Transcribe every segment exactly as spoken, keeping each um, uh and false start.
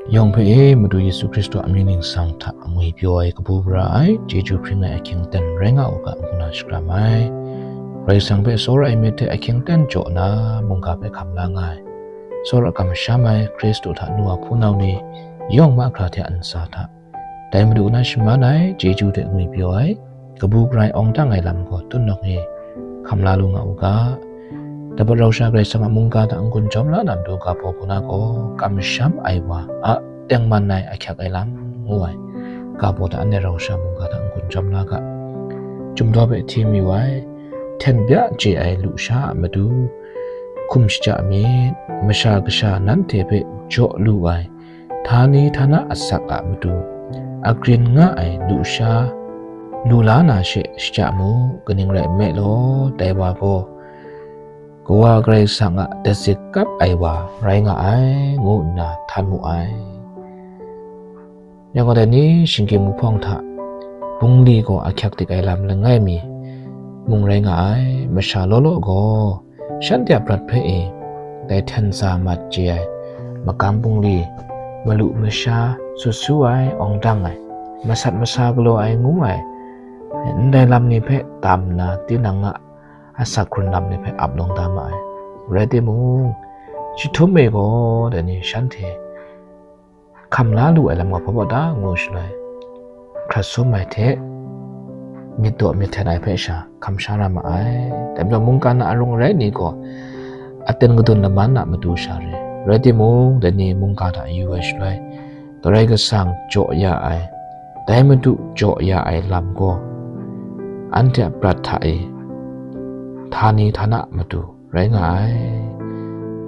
Yawng hpe e, Madu Yesu Hkristu a mying ningsang hta ngwipyaw ai, kabu gara ai, chyeju hpring ai ahkying ten rai nga u ga, ngu na shakram ai. Karai Kasang hpe tsawra ai myit hte ahkying ten jaw na mungga hpe hkam la nga ai, tsawra kamsham ai Hkristu hta nu a hpunau ni yawng mahkra hte a ntsa hta, dai Madu na shaman ai chyeju hte ngwipyaw ai, kabu gara ai awng dang ai lam gaw tun nawk ni hkam la lu nga u ga. Dapat rau sha Karai Kasang a mungga hta n-gun jawm la na matu ga baw hpuna gaw, kamsham ai wa a tengman ai ahkyak ai lam ngu ai ga baw hta anhte rau sha mungga hta n-gun jawm la ga. Chyum daw hpe hti mayu ai, hten bya chye ai lusha a matu hkum shaja myit, masha kasha nanhte hpe jaw lu ai, htani htana asak a matu agrin nga ai lusha, lu la na she shaja mu, kaning rai nme law, dai wa gaw Kawa Karai Kasang a dazik kap ai wa rai nga ai, ngu nna htan mu ai. Yang gaw dai ni shinggyim wuhpawng hta bungli gaw ahkyak dik ai lam langai mi mung rai nga ai, masha law law gaw shanhte a prat hpe e, dai hten sa mat chye ai, magam bungli, malu masha, sut su ai, awng dang ai, masat masa galaw ai ngu ai, ndai lam ni hpe tam nna tinang a asak hkrun lam ni hpe ap lawng da ma ai. Rai timung, jahtum e gaw dai ni shanhte hkam la lu ai lam gaw hpa baw ta ngu shaloi, hkrat sum ai hte myit daw myit hten ai hpe sha hkam sha ra ma ai. Dai majaw mungkan a arung arai ni gaw aten kadun laman a matu sha re. Rai timung, dai ni mungga hta yu ai shaloi, Karai Kasang jaw ya ai, dai Madu jaw ya ai lam gaw anhte a prat hta e htani htana matu rai nga ai.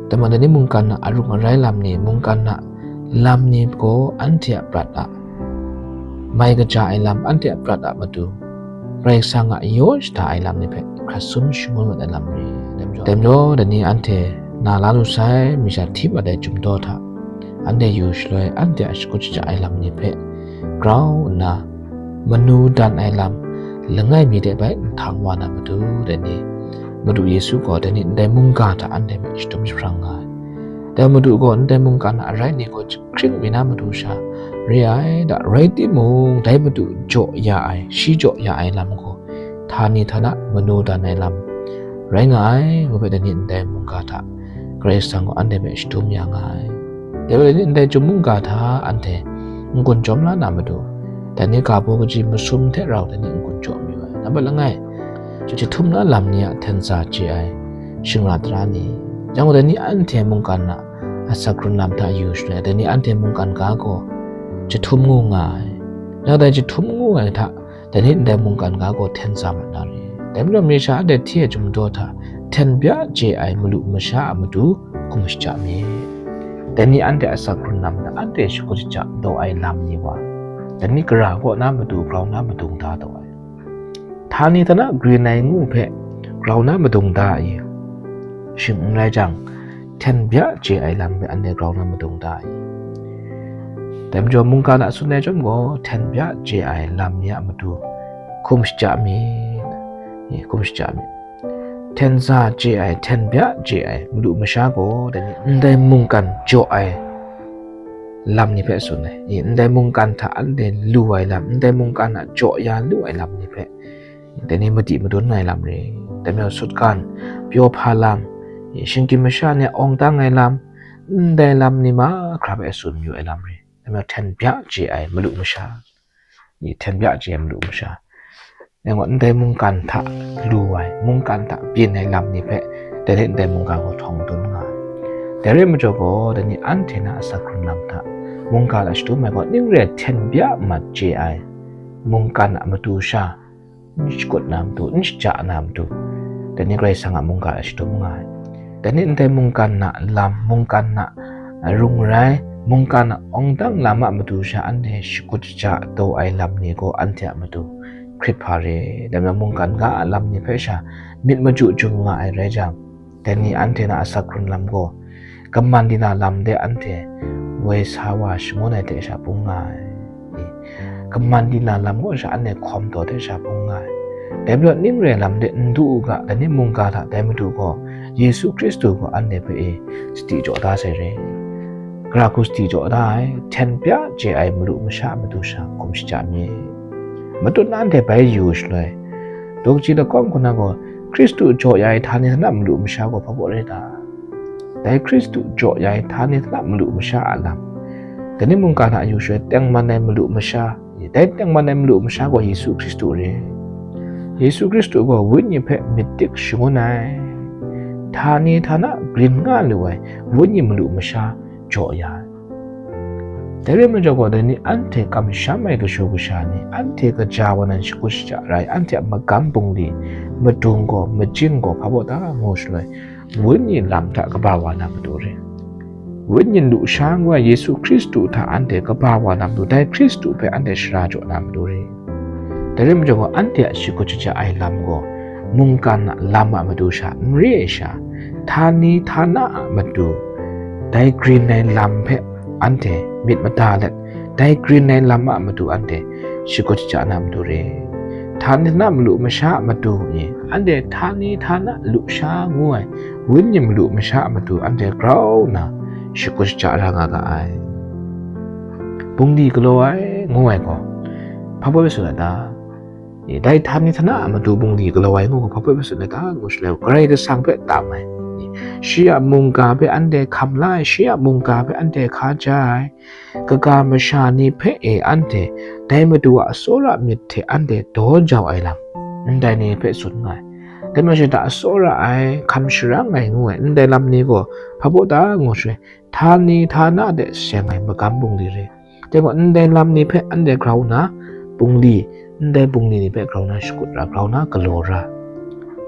Dai majaw dai ni mungkan a arung arai lam ni, mungkan a lam ni gaw anhte a prat a mai kaja ai lam, anhte a prat a matu Karai Kasang a yaw shada ai lam ni hpe hkrat sum shangun mat ai lam re. Dai majaw dai ni anhte na la lu sai, masha hti mat ai Chyum daw hta anhte yu shaloi, anhte a shakut shaja ai lam ni hpe grau nna manu dan ai lam langai mi de bai nhtang wa na matu, dai ni Madu Yesu gaw dai ni ndai mungga hta anhte hpe shadum jahprang nga ai. Dai Madu gaw ndai mungkan a arai ni gaw jahkring mi na matu sha re ai, da rai timung, dai Madu jaw ya ai, shi jaw ya ai lam gaw htani htana manu dan ai lam rai nga ai, ngu hpe dai ni ndai mungga hta Karai Kasang gaw anhte hpe shadum ya nga ai. Dai rai ni ndai Chyum mungga hta anhte n-gun jawm la na matu, dai ni ga baw kaji masum hte rau dai ni n-gun jaw mayu ai. Nambat langai, jahtum na lam ni a hten sa chye ai shingra tara ni, yang gaw dai ni anhte mungkan a asak hkrun lam hta yu shaloi, dai ni anhte mungkan ga gaw jahtum ngu nga ai. Yang dai jahtum ngu ai hta, dai ni ndai mungkan ga gaw hten sa mat na re. Dai majaw, masha anhte hti ai Chyum daw hta hten bya chye ai malu masha a matu hkum shaja myit. Dai ni anhte asak hkrun lam hta anhte shakut shaja taw ai lam ni wa, dai ni gara kaw na matu grau na madung da taw ai. Htani htana grin ai ngu hpe grau na madung da ai, shing n rai jang, hten bya chye ai lam hpe anhte grau na madung da ai. Dai majaw mungkan a tsun ai chyawm gaw, hten bya chye ai lam ni a matu hkum shaja myit, hkum shaja myit. Hten sa chye ai, hten bya chye ai malu masha gaw, dai ni ndai mungkan jaw ai lam ni hpe tsun ai. Ndai mungkan hta anhte lu ai lam, ndai mungkan a jaw ya lu ai lam ni hpe dai ni madi madun ai lam re. Dai majaw sutgan, pyaw hpa lam, shinggyim masha ni a awng dang ai lam, ndai lam ni mahkra hpe tsun mayu ai lam re. Dai majaw hten bya chye ai malu masha, hten bya chye ai malu masha, dai gaw ndai mungkan hta lu ai, mungkan hta byin ai lam ni hpe dai ni ndai mungga gaw htawng dun nga ai. Dai rai majaw gaw, dai ni anhte na asak hkrun lam hta mungga hta shadum ai gaw, ning re ai hten bya mat chye ai mungkan a matu sha n shakut na matu, n shaja na matu, dai ni Karai Kasang a mungga hta shadum nga ai. Dai ni ndai mungkan na lam, mungkan na rung rai, mungkan a awng dang lam a matu sha anhte shakut shaja taw ai lam ni gaw anhte a matu hkrit hpa re. Dai majaw mungkan ga a lam ni hpe sha myit maju jum nga ai rai jang, dai ni anhte na asak hkrun lam gaw, kaman dina lam de anhte woi sa wa shangun ai hte sha bung nga ai. Kaman dina lam gaw sha anhte hkawm taw hte sha bung nga ai. Dai majaw ning re ai lam de n du u ga, dai ni mungga hta dai Madu gaw, Yesu Hkristu gaw anhte hpe e sadi jaw da sai re. Gara hku sadi jaw da ai, hten pya chye ai malu masha a matu sha hkum shaja mi. Matut na anhte bai yu shaloi, daw kaji lakawng hku na gaw, Hkristu jaw ya ai htani htana malu masha gaw hpa baw rai ta? Dai Hkristu jaw ya ai htani htana malu masha a lam, dai ni mungga hta yu shaloi tengman ai malu masha, dai tengman ai malu masha gaw Yesu Hkristu re. Yesu Hkristu gaw Wenyi hpe myit dik shangun ai, htani htana grin nga lu ai Wenyi malu masha jaw ya ai. Dai rai majaw gaw, dai ni anhte kamsham ai kashu kasha ni, anhte kaja wa nan shakut shaja ra ai, anhte a magam bungli, madung gaw, majing gaw hpa baw ta ngu shaloi, Wenyi lam hta kaba wa na matu re. Wenyi lusha ngu ai Yesu Hkristu hta anhte kaba wa na matu, dai Hkristu hpe anhte shara jaw na matu re. Dai rai majaw gaw, anhte a shakut shaja ai lam gaw, mungkan a lam a matu sha n re ai sha, htani htana a matu, dai grin ai lam hpe anhte myit mada let, dai grin ai lam a matu anhte shakut shaja na matu re. Htani htana malu masha a matu ni, anhte htani htana lusha ngu ai Wenyi malu masha a matu anhte grau nna shakut shaja ra nga ga ai. Bungli galaw ai ngu ai gaw, hpa baw rai tsun ai ta? E, dai htani htana a matu bungli galaw ai ngu gaw, hpa baw rai tsun ai ta ngu shaloi, Karai Kasang hpe tam ai, e, shi a mungga hpe anhte hkam la ai, shi a mungga hpe anhte hkaja ai, kaga masha ni hpe e anhte dai Madu a tsawra myit hte anhte daw jau ai lam, ndai ni hpe tsun nga ai. Dai majaw shi hta tsawra ai, hkam sharang ai ngu ai ndai lam ni gaw hpa baw ta ngu shaloi, htani htana de seng ai magam bungli re. Dai gaw, ndai lam ni hpe anhte grau nna bungli, ndai bungli ni hpe grau nna shakut ra, grau nna galaw ra.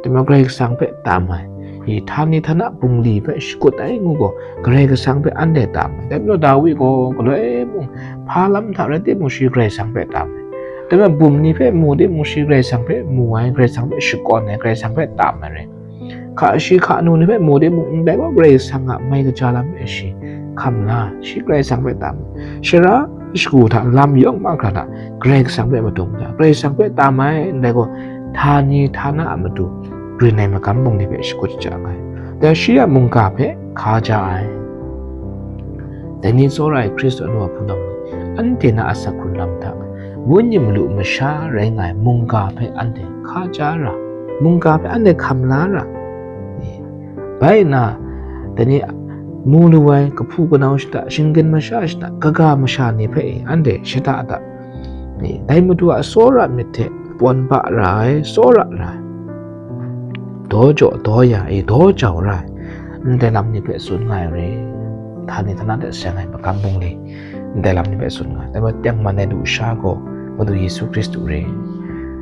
Dai majaw Karai Kasang hpe tam ai, i htani htana bungli hpe shakut ai ngu gaw, Karai Kasang hpe anhte tam ai. Dai majaw Dawi gaw galoi mung, hpa lam hta rai timung, shi Karai Kasang hpe tam ai. Dai majaw bum ni hpe mu timung, shi Karai Kasang hpe mu ai, Karai Kasang hpe shakawn ai, Karai Kasang hpe tam ai rai. Hka shi hka nu ni hpe mu timung, ndai gaw Karai Kasang a mai kaja lam hpe shi hkam la, shi Karai Kasang hpe tam. Sara shagu hta lam yawng mahkra hta Karai Kasang hpe madung da, Karai Kasang hpe tam ai, ndai gaw htani htana a matu grin ai magam bungli hpe shakut shaja ai, dai shi a mungga hpe hkaja ai. Dai ni tsawra ai Hkristu anu a hpunau ni, anhte na asak hkrun lam hta, Wenyi malu masha rai nga ai mungga hpe anhte hkaja ra, mungga hpe anhte hkam la ra. Bai nna, dai ni mu lu ai kahpu kanau shada, shinggan masha shada, kaga masha ni hpe anhte shada da. Dai Madu a tsawra myit hte pawn ba ra ai, tsawra ra ai, daw jaw daw ya e, daw jau ra ai, ndai lam ni hpe tsun nga ai re. Htani htana de seng ai magam bungli, ndai lam ni hpe tsun nga ai. Dai majaw tengman ai lusha gaw Madu Yesu Hkristu re.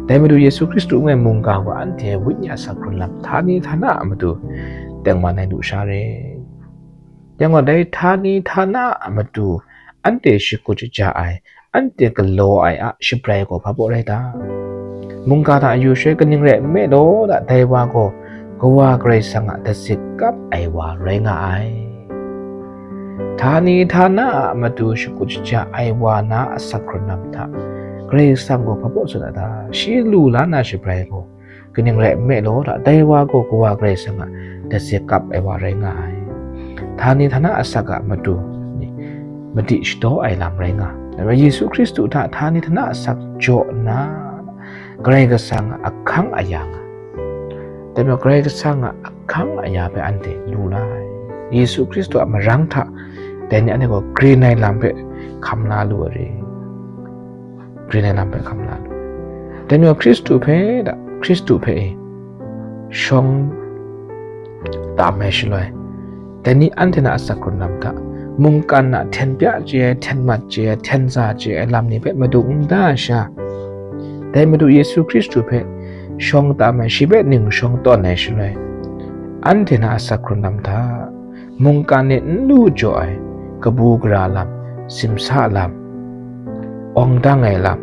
Dai Madu Yesu Hkristu ngu ai mungga gaw anhte Wenyi a asak hkrun lam htani htana a matu tengman ai lusha re. Dai gaw, dai htani htana a matu anhte shakut shaja ai, anhte galaw ai a shabrai gaw hpa baw rai ta? Mungga hta yu shaloi kaning rai nme law, dai wa gaw Kawa Karai Kasang a dazik kap ai wa rai nga ai. Htani htana a matu shakut shaja ai wa na asak hkrun lam hta, Karai Kasang gaw hpa baw tsun a ta? Shi lu la na shabrai gaw kaning rai nme law, dai wa gaw Kawa Karai Kasang a dazik kap ai wa rai nga ai. Htani htana asak a matu ni madi shadaw ai lam rai nga ai. Yesu Hkristu hta htani htana asak jaw nna, Karai Kasang a ahkang aya nga, dai majaw Karai Kasang a ahkang aya hpe anhte lu la ai. Yesu Hkristu a marang hta dai ni anhte gaw grin ai lam hpe hkam la lu ai re. Grin ai lam hpe hkam la lu ai. Dai ni gaw Hkristu hpe da, Hkristu hpe e shawng tam ai shaloi, dai ni anhte na asak hkrun lam hta, mungkan a hten pya chye ai, hten mat chye ai, hten za chye ai lam ni hpe madung n da ai sha, dai Madu Yesu Hkristu hpe shawng tam ai, shi hpe ning shawng tawn ai shaloi, anhte na asak hkrun lam hta, mungkan e n lu jaw ai kabu gara lam, simsa lam, awng dang ai lam,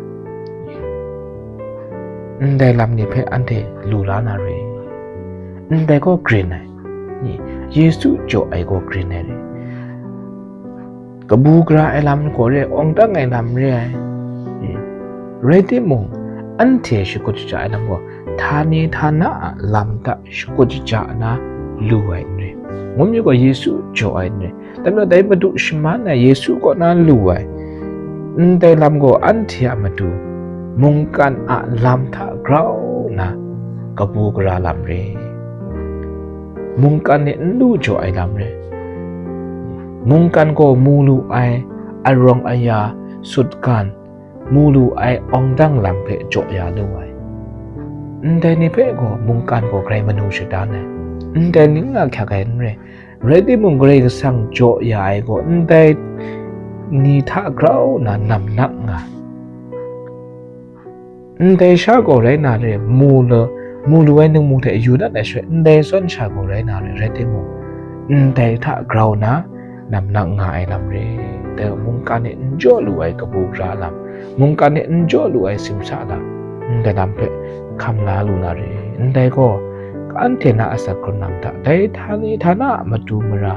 ndai lam ni hpe anhte lu la na re. Ndai gaw grin ai, Yesu jaw ai gaw grin ai re. Kabu gara ai lam gaw re ai, awng dang ai lam re ai. Rai timung, anhte shakut shaja ai lam gaw htani htana a lam hta shakut shaja na lu ai n re. Ngu mayu gaw Yesu jaw ai n rai. Dai majaw dai Madu shaman ai Yesu kaw na lu ai ndai lam gaw anhte a matu mungkan a lam hta grau nna kabu gara lam re. Mungkan e n lu jaw ai lam re. Mungkan gaw mu lu ai arawng aya, sutgan, mu lu ai awng dang lam hpe jaw ya lu ai. Ndai ni hpe gaw mungkan gaw grai manu shadan ai. Ndai ni nga hkyak ai n rai. Rai timung, Karai Kasang jaw ya ai gaw ndai ni hta grau nna namnak nga ai. Ndai sha gaw rai na re, mu lu, mu lu ai ningmu hte yu dat ai shaloi, ndai zawn sha gaw rai na re, rai timung, ndai hta grau nna namnak nga ai lam re. Dai mungkan e n jaw lu ai kabu gara lam, mungkan e n jaw lu ai simsa lam, ndai lam hpe hkam la lu na re. Ndai gaw, anhte na asak hkrun lam hta, dai htani htana a matu mara,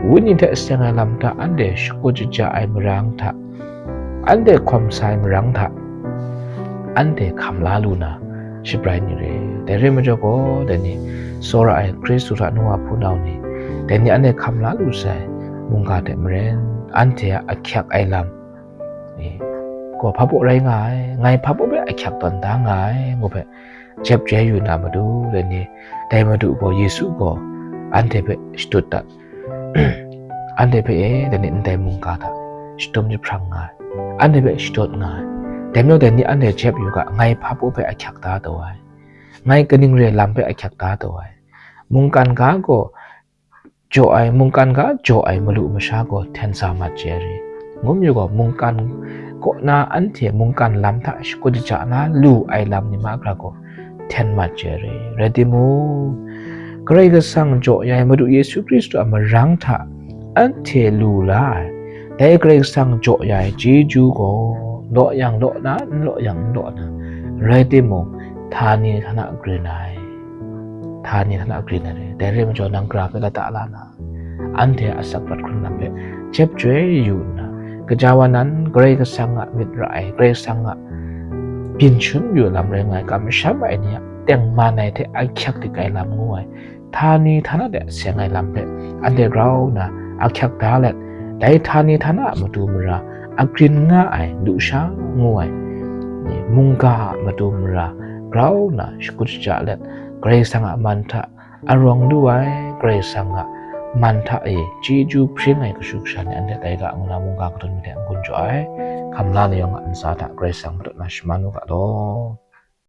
wenyi hte seng ai lam hta, anhte shakut shaja ai marang hta, anhte hkawm sa ai marang hta, anhte hkam la lu na shabrai ni re. Dai re majaw gaw, dai ni tsawra ai Hkristu hta nu wa hpunau ni, dai ni anhte hkam la lu sai mungga hte maren, anhte a ahkyak ai lam, e, gaw hpa baw rai nga ai, ngai hpa baw hpe ahkyak tawn da nga ai, ngu hpe jep joi yu na matu, dai ni, dai Madu gaw Yesu gaw anhte hpe shadut dat, anhte hpe e, dai ni ndai mungga hta shadum jahprang nga ai, anhte hpe shadut nga ai. Dai majaw dai ni anhte jep yu ga, ngai hpa baw hpe ahkyak da taw ai, ngai kaning re lam hpe ahkyak da taw ai, mungkan ga gaw jaw ai, mungkan ga jaw ai malu masha gaw hten sa mat chye re. Ngu mayu gaw, mungkan kaw na anhte mungkan lam hta shakut shaja na lu ai lam ni mahkra gaw hten mat chye re. Rai timung, Karai Kasang jaw ya ai Madu Yesu Hkristu a marang hta anhte lu la ai, dai Karai Kasang jaw ya ai chyeju gaw, law yang law na, n law yang n law na, rai timung, htani htana grin ai, htani htana grin ai re. Dai re majaw, nang gara hpe lata la na, anhte a asak hkrun lam hpe jep joi yu nna, gaja wa nan Karai Kasang a myit ra ai, Karai Kasang a byin shangun yu lam rai nga ai, kamsham ai ni a tengman ai hte ahkyak dik ai lam ngu ai, htani htana de seng ai lam hpe anhte grau nna ahkyak da let, dai htani htana a matu mara agrin nga ai lusha ngu ai, mungga a matu mara grau nna shakut shaja let, Karai Kasang a man hta arawng lu ai, Karai Kasang a man hta e chyeju hpring ai kashu kasha ni anhte tai ga ngu na mungga kadun mi hte n-gun jaw ai. Hkam la na yawng a ntsa hta Karai Kasang matut na shaman u ga law.